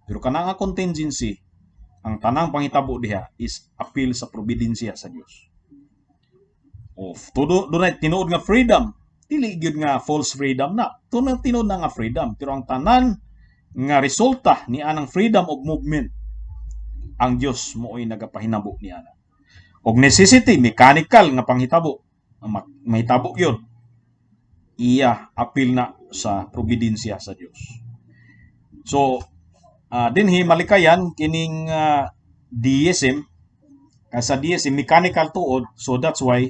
pero kana nga contingency, ang tanang panghitabo diha is appeal sa providensya sa Dios. O todo dunay tinuod nga freedom, dili gyud nga false freedom na tunay, tinuod na nga freedom, pero ang tanan nga resulta ni anang freedom of movement, ang Dios mooy nagapahinabo ni ana. Og necessity, mechanical nga panghitabo, mahitabo yun, iya apil na sa providensya sa Dios. So dinhi malikayan kining deism, kay sa deism mechanical tuod. So that's why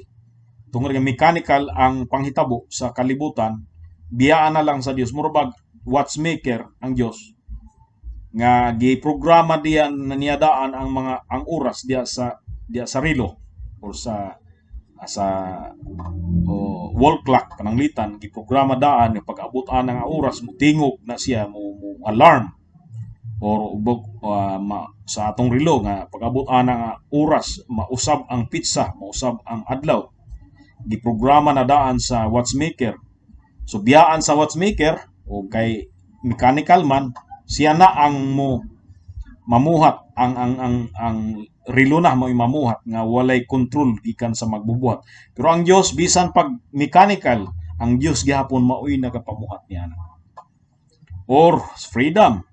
tungod nga mechanical ang panghitabo sa kalibutan, biyaan na lang sa Dios, mura bag watchmaker ang Dios nga giprograma diyan na niya daan ang mga ang oras diya sa relo or sa o wall clock pananglitan giprograma daan nga pag-abot ana nga oras, mo tingog na siya, mo alarm, or ubog sa atong relo nga pag-abot ana nga oras, mausab ang petsa, mausab ang adlaw. Giprograma na daan sa watchmaker. So biyaan sa watchmaker o kay mechanical man siya na ang mo mamuhat, ang relo na mo mamuhat nga walay control gikan sa magbubuhat. Pero ang Dios, bisan pag mechanical, ang Dios gihapon maoy nagapamuhat niya. Or freedom,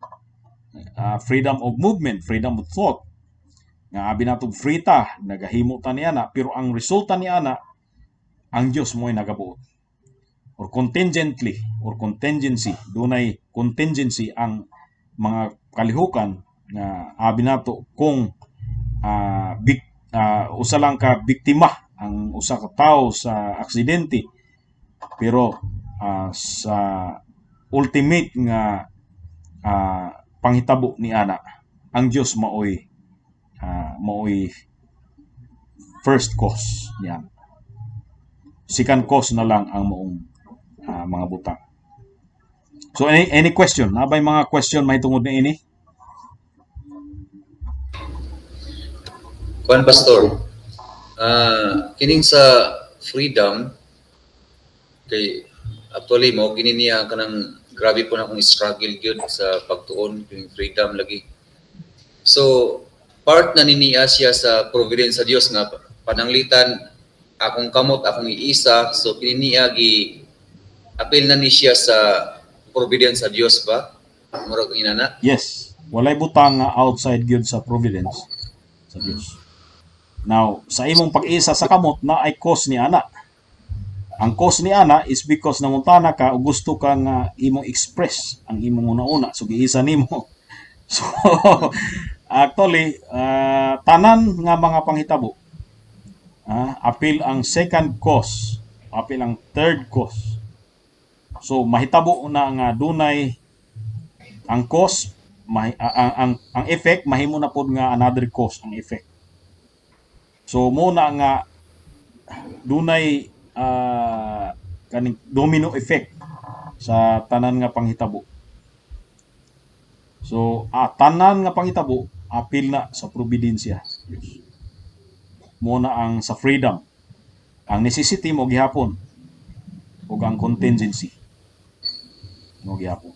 freedom of movement, freedom of thought, nga abi natong free ta, nagahimo ta niya na, pero ang resulta niya na, ang Dios mo'y nagabuot. Or contingently or contingency, dunay contingency ang mga kalihukan nga abi nato kung usa lang ka biktima ang usa ka tawo sa aksidente, pero sa ultimate nga panghitabo ni ana, ang Dios maoy first cause niya. Second cause na lang ang maong mga butang. So any question na bay, mga question mahitungod ni ini? Kuan, Pastor, kining sa freedom kay actually mo gini niya kanang grabe po na akong struggle gyud sa pagtuon, kining freedom lagi. So part na ni niya siya sa providence sa Dios nga pananglitan akong kamot akong iisa, so kini niya gi apil na ni siya sa providence sa Dios ba? Murag inana. Yes, walay butang nga outside gyud sa providence sa Dios. Now, sa imong pag-isa sa kamot na ay cause ni ana. Ang cause ni ana is because nangutana ka o gusto ka nga imong express ang imong una-una. So giisa nimo. So actually, tanan nga mga panghitabo, apil ang second cause, apil ang third cause. So mahitabo na nga dunay ang cause, ang effect, mahimo na pod nga another cause ang effect. So mo na nga Dunay kaning domino effect sa tanan nga panghitabo. So, tanan nga panghitabo apil na sa providensya. Dios. Mo na ang sa freedom. Ang necessity mo gihapon ug ang contingency mo gihapon.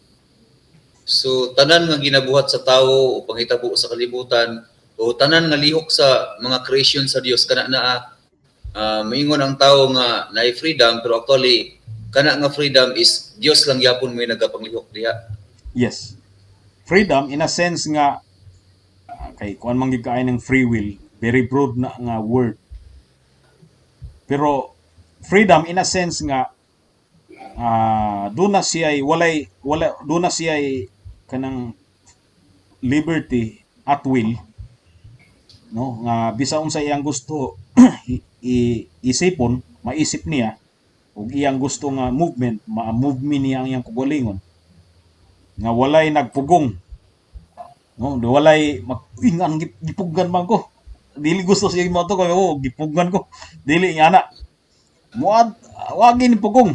So tanan nga ginabuhat sa tawo o panghitabo sa kalibutan o tanan nga lihok sa mga creation sa Dios, kana naa moingon ang tawo nga naay freedom, pero actually kana nga freedom is Dios lang gyapon may nagapanglihok diha. Yes. Freedom in a sense nga kay kuan man gyud kaayo ng free will, very broad na nga word. Pero freedom in a sense nga doon na siya walay wala, doon na siya kanang liberty at will, no, nga bisa unsa iyang gusto isipon, maisip niya, ug iyang gusto nga movement, ma-movement niya ang iyang kaugalingon nga walay nagpugong, no, di walay mag uy, nga gipuggan man ko, dili gusto siya mo to kay, oh, gipuggan ko, dili nga na muad wagi ni pugong,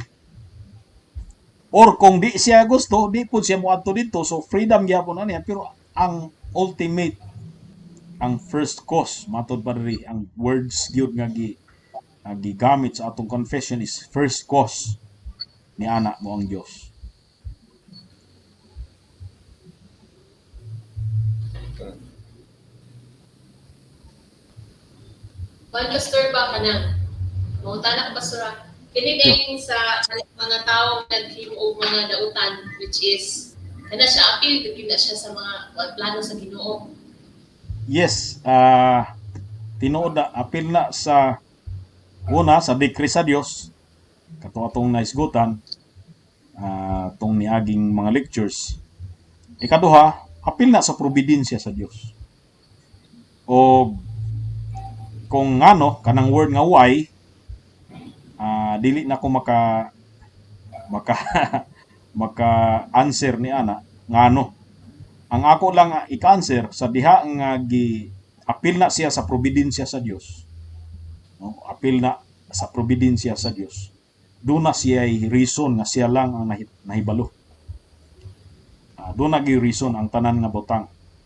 or kung di siya gusto, di pud siya moadto didto. So freedom gyapon na niya, pero ang ultimate, ang first cause, matod pa diri, ang words gyud nga gigamit sa atong confession is first cause ni ana mo ang Dios. Kuan, Pastor, ba kanang mangutana ka, Pastor, ah. Kini kay sa mga tao naghimo og mga dautan, which is kana siya apil gyud na siya sa mga kuan, plano sa Ginoo? Yes, tinuod na apil na sa una sa decree sa Dios, kato atong naisgutan tong niaging mga lectures. Ikaduha, apil na sa providensya sa Dios. O kung ngano kanang word nga why, dili na ko maka maka maka answer ni ana ngano. Ang ako lang i-answer sa diha nga gi apil na siya sa providensya sa Dios. No, apil na sa providensya sa Dios. Doon na siya reason nga siya lang ang nahibalo. Doon na gyud reason ang tanan nga butang.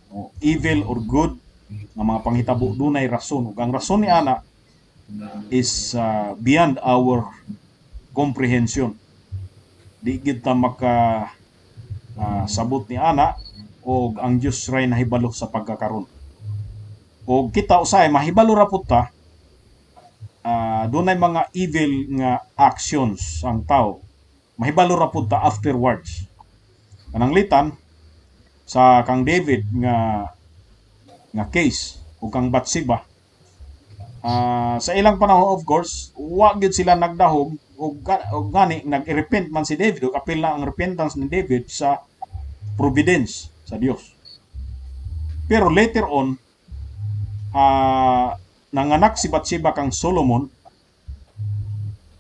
No, evil or good nga mga panghitabo, dunay rason. Ug ang rason ni ana is beyond our comprehension. Di gyud ta maka sabot ni ana, og ang Dios ray nahibalo sa pagkakaron. Og kita usahay mahibalo ra pud ta dunay mga evil nga actions ang tao. Mahibalo ra pud ta afterwards. Kanang litan sa kang David nga case ug kang Bathsheba, sa ilang panahon, of course, wa gyud sila nagdahom, ug gani nag-repent man si David, ug apil na ang repentance ni David sa providence sa Dios. Pero later on, nanganak si Bathsheba kang Solomon,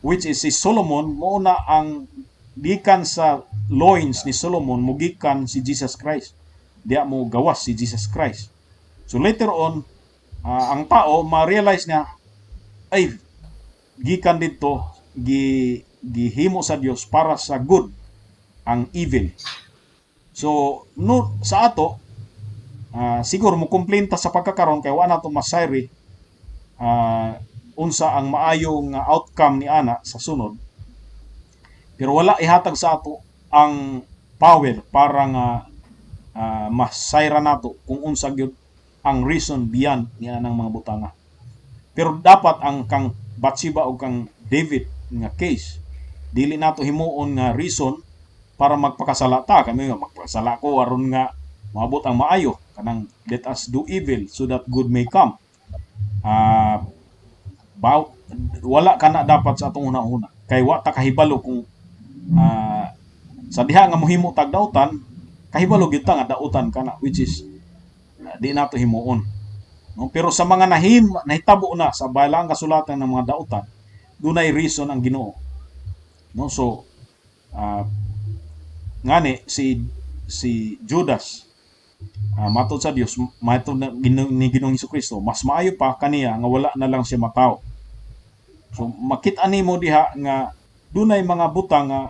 which is si Solomon mo na ang gikan sa loins ni Solomon mugikan si Jesus Christ. Diya mo gawas si Jesus Christ. So later on, ang tao ma-realize niya, ay, gikan dito, gihimo sa Dios para sa good ang evil. So no, sa ato siguro mo complain ta sa pagkakaron kay wa na to masayri unsa ang maayong outcome ni ana sa sunod. Pero wala ihatag sa ato ang power para nga masayra nato kung unsa gyud ang reason beyond ni anang mga butanga. Pero dapat ang kang Bathsheba o kang David nga case, dili nato himuon nga reason para magpakasala ta. Kami nga magpakasala ko aron nga maabot ang maayo, kanang let us do evil so that good may come. Wala kana dapat sa atong una-una kay wa ta kahibalo kung sa diha nga mohimo tag dautan, kahibalo gyud ta nga dautan kana, which is di nato himuon, no? Pero sa mga nahitabo na sa balaang kasulatan ng mga dautan, dunay reason ang Ginoo, no? So ngani si si Judas, matod sa Dios, matod na ni Ginoong Kristo, mas maayo pa kaniya nga wala na lang siya matawo. So makita nimo diha nga dunay mga butang nga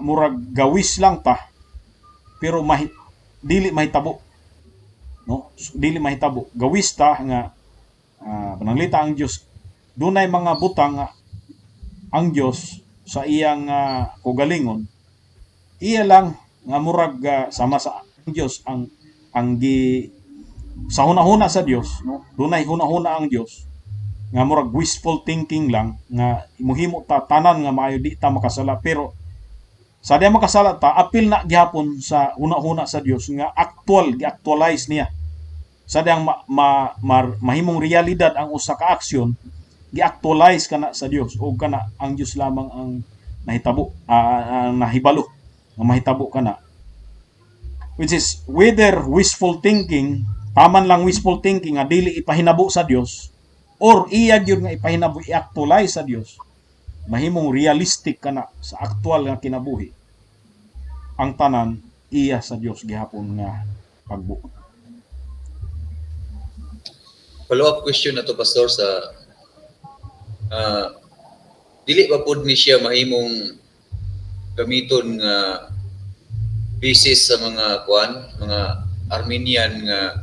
murag gawis lang ta pero dili mahitabo, no? So, dili mahitabo, gawis ta nga pananglita ang Dios, dunay mga butang nga ang Dios sa iyang kaugalingon, iya lang nga murag sama sa ang Dios ang gi sa hunahuna sa Dios, no? Dunay hunahuna ang Dios nga murag wishful thinking lang nga muhimo ta tanan nga maayo, di ta makasala. Pero sa di makasala ta, apil na gihapon sa hunahuna sa Dios nga actual, gi-actualize niya sa diyang mahimong realidad ang usa ka aksyon, gi-actualize kana sa Dios o kana ang Dios lamang ang nahitabo, ang nahibalo nga mahitabo kana, which is whether wishful thinking, taman lang wishful thinking nga dili ipahinabo sa Dios, or iya gyud nga ipahinabo, i-actualize sa Dios, mahimong realistic kana sa aktual nga kinabuhi. Ang tanan iya sa Dios gihapon nga pagbuot. Follow-up question na to, Pastor, sa dili ba pud ni siya mahimong gamiton nga basis sa mga kuan, mga Arminian, nga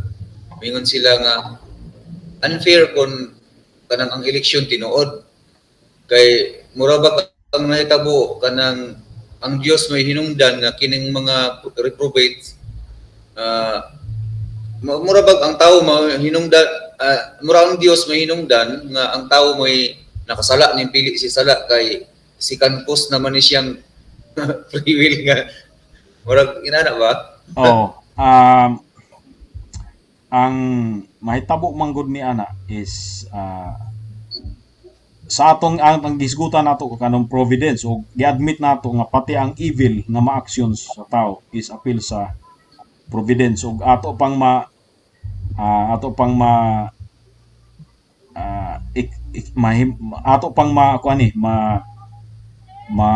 mingon sila nga unfair kon kanang ang eleksyon tinuod kay mura ba ang nahitabo kanang ang Dios may hinungdan nga kining mga reprobates, mura bag ang tao mahinungdan, mura ang Dios may hinungdan nga ang tao may nakasala ning pili si sala kay si kanpos naman ni siyang free will nga murag inana ba? Oh, ang mahitabo man gud ni ana is sa atong ang gisgutan nato kanang providence o gi-admit nato nga pati ang evil nga ma-actions sa tao is appeal sa providence ug ato pang ma ik, ik, mahim, ato pang ma kuan ni ma ma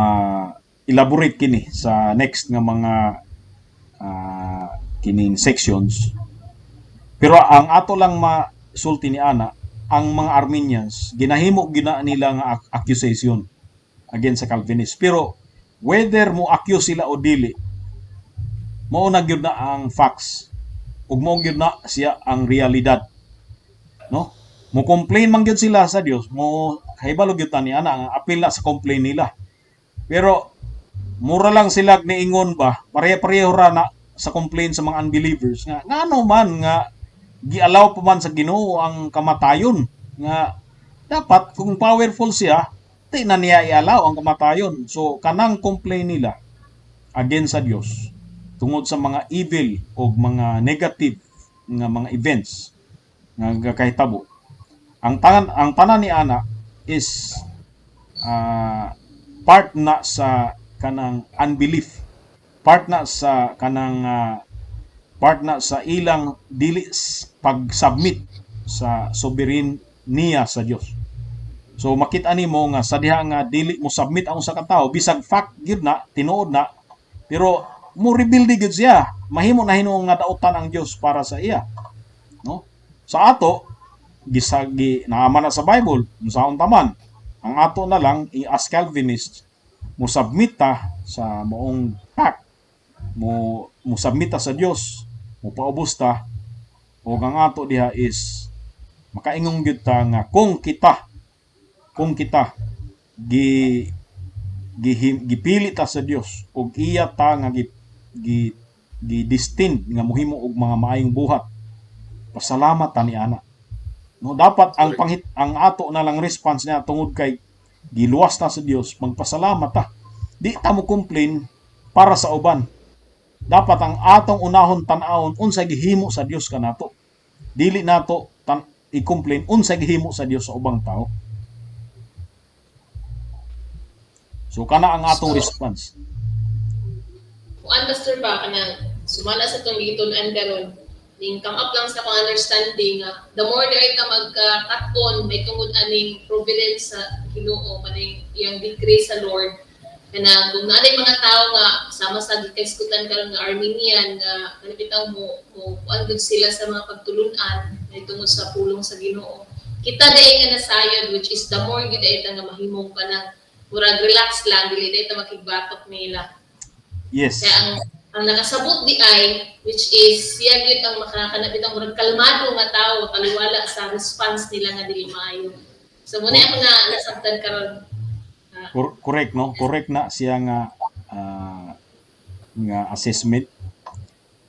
elaborate kini sa next nga mga kining sections. Pero ang ato lang masulti ni ana, ang mga Arminians ginahimo gina nila nga accusation against sa Calvinist. Pero whether mo accuse sila o dili, mao na gyud na ang facts ug mao gyud na siya ang realidad, no? Mo complain man gyud sila sa Dios, mo kahibalo gyud ta ni ana ang appeal na sa complain nila. Pero mura lang sila niingon ba, pareho-pareho ra na sa complain sa mga unbelievers nga ngano man nga gialaw pa man sa Ginoo ang kamatayon, nga dapat kung powerful siya, di na niya i-allow ang kamatayon. So kanang complain nila against sa Dios tungod sa mga evil o mga negative nga mga events nga gakahitabo, ang tanan ni ana is part na sa kanang unbelief, part na sa ilang dili pag-submit sa sovereign niya sa Dios. So makita nimo nga sa diha nga dili mo submit ang usa ka tawo, bisag fact gyud na, tinuod na, pero mo rebelde gyud siya, mahimo na hinuon nga dautan ang Dios para sa iya, no? Sa ato gisagi naaman na sa Bible unsaon taman ang ato na lang as Calvinist, mo submit ta sa maong fact, mo mo submit ta sa Dios, mo paubos ta. O ang ato diha is makaingon gyud ta nga kung kita gi, gi gipili ta sa Dios ug iya ta nga gi gi, gi destined nga mohimo og mga maayong buhat, pasalamat ta ni ana, no? Dapat ang panghit ang ato na lang response niya, tungod kay giluwas ta sa Dios, magpasalamat ta, di ta mo complain para sa uban. Dapat ang atong unahon tan-awon unsa gihimo sa Dios kanato, dili nato i-complain unsa gihimo sa Dios sa ubang tao. So kana ang atong response. Kuan, Pastor, ba kanang sumala sa itong gitun-an karon, ning come up lang sa akong understanding nga the more diri ka magka-cut-on may tungod aning providence sa Ginoo, kaning iyang decree sa Lord, kana kung naa mga tao nga sama sa gikaiskutan karon nga Arminian nga kanang bitaw mo mo kuan gud sila sa mga pagtulun-an may tungod sa pulong sa Ginoo. Kita diay nga nasayod, which is the more gyud ay ta nga mahimong kanang murag relax lang, dili diay ta makigbatok nila. Kaya ang nakasabot di ay, which is siya gyud ang makakana bitang murag kalmado nga tawo, taliwala sa response nila nga dili maayo. So muna ako na nasabtan karon. Ah, Correct, no? Correct na siya nga assessment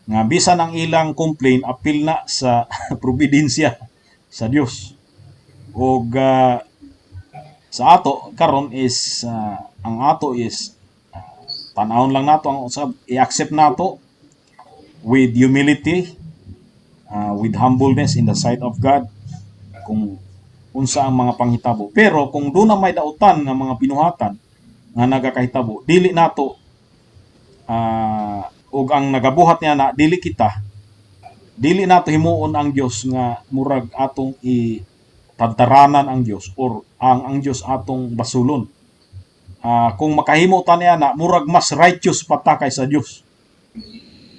nga bisan ang ilang complaint, apil na sa providensya sa Dios. Og sa ato karon is ang ato is tan-awon lang nato ang usab, i-accept nato with humility, with humbleness in the sight of God kung unsa ang mga panghitabo. Pero kung doon na may dautan nga mga binuhatan nga nagakahitabo, dili nato ug ang nagabuhat niya na dili kita, dili nato himuon ang Dios nga murag atong i tadtaranan ang Dios or ang Dios atong basulon. Kung makahimo ta niya na, murag mas righteous pa ta kaysa Dios.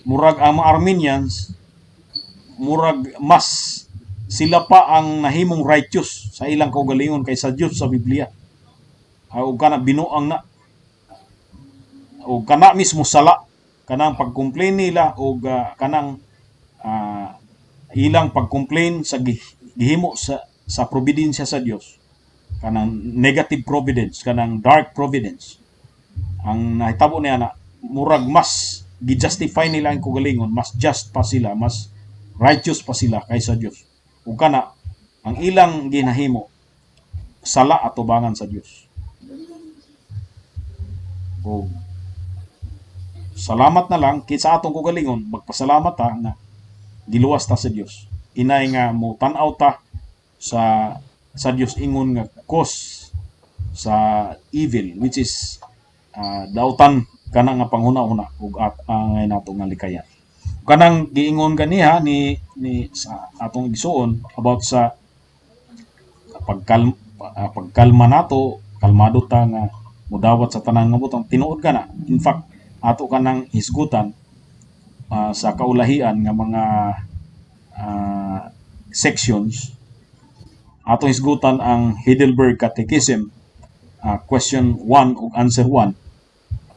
Murag ang mga Arminians, murag mas sila pa ang nahimong righteous sa ilang kaugalingon kaysa Dios sa Biblia. Ug kana binuang na ug kana mismo sala, kanang pag-complain nila og kanang ilang pag-complain sa gihimo sa providensya sa Dios, kanang negative providence, kanang dark providence ang nahitabo niya na murag mas gi-justify nila ang kaugalingon, mas just pa sila, mas righteous pa sila kaysa Dios. Ug kana ang ilang ginahimo, sala atubangan sa Dios. Ug salamat na lang kinsa atong kaugalingon, magpasalamat ta nga giluwas ta sa Dios. Inay nga mo tan-aw ta sa Dios ingon nga cause sa evil, which is dautan kana nga panghuna-huna ug at angay nato nga likayan. Kanang giingon ganiha ni sa atong igsuon about sa pagkalma nato, kalmado ta nga mudawat sa tanan nga butang, tinuod ka na. In fact, ato kanang hisgutan sa kaulahian nga mga sections, ato hisgutan ang Heidelberg Catechism, question 1 ug answer 1,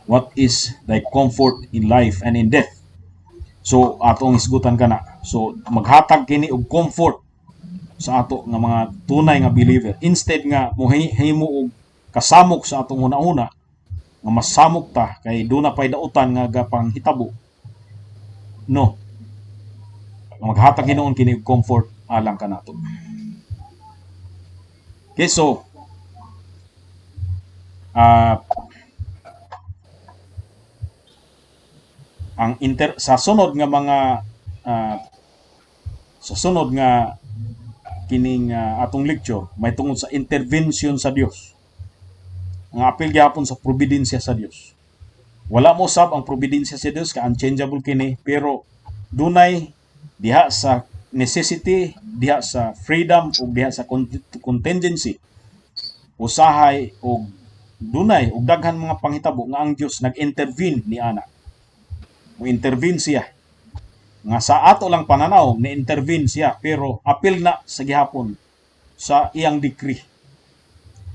"What is thy comfort in life and in death?" So atong hisgutan kana. So maghatag kini og comfort sa ato nga mga tunay nga believer instead nga mohimo og kasamok sa atong hunahuna nga masamok ta kay duna pay dautan nga gapanghitabo, no? Maghatag hinuon kini og comfort alang kanato. Okay, so ang inter sa sunod nga mga sa sunod nga kining atong lecture may tungod sa intervention sa Dios. Ang apil gyapon sa providensya sa Dios. Wala mo sab ang providensya sa Dios ka unchangeable kini, pero dunay diha sa necessity, diha sa freedom ug diha sa contingency. Usahay og dunay og daghan mga panghitabo nga ang Dios nag-intervene ni ana. Mo intervene siya. Nga sa ato lang pananaw ni intervene siya, pero apil na sa gihapon sa iyang decree.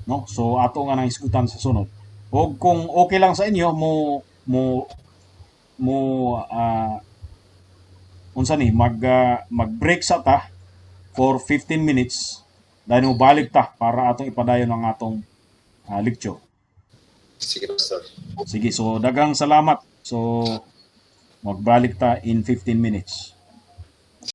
No? So ato nga nang isgutan sa sunod. Og kung okay lang sa inyo, mo mo mo unsa ni mag-break sa ta for 15 minutes, dahil mo balik ta para atong ipadayon ang atong lecture. Sige, Pastor. Sige, so daghang salamat. So magbalik ta in 15 minutes.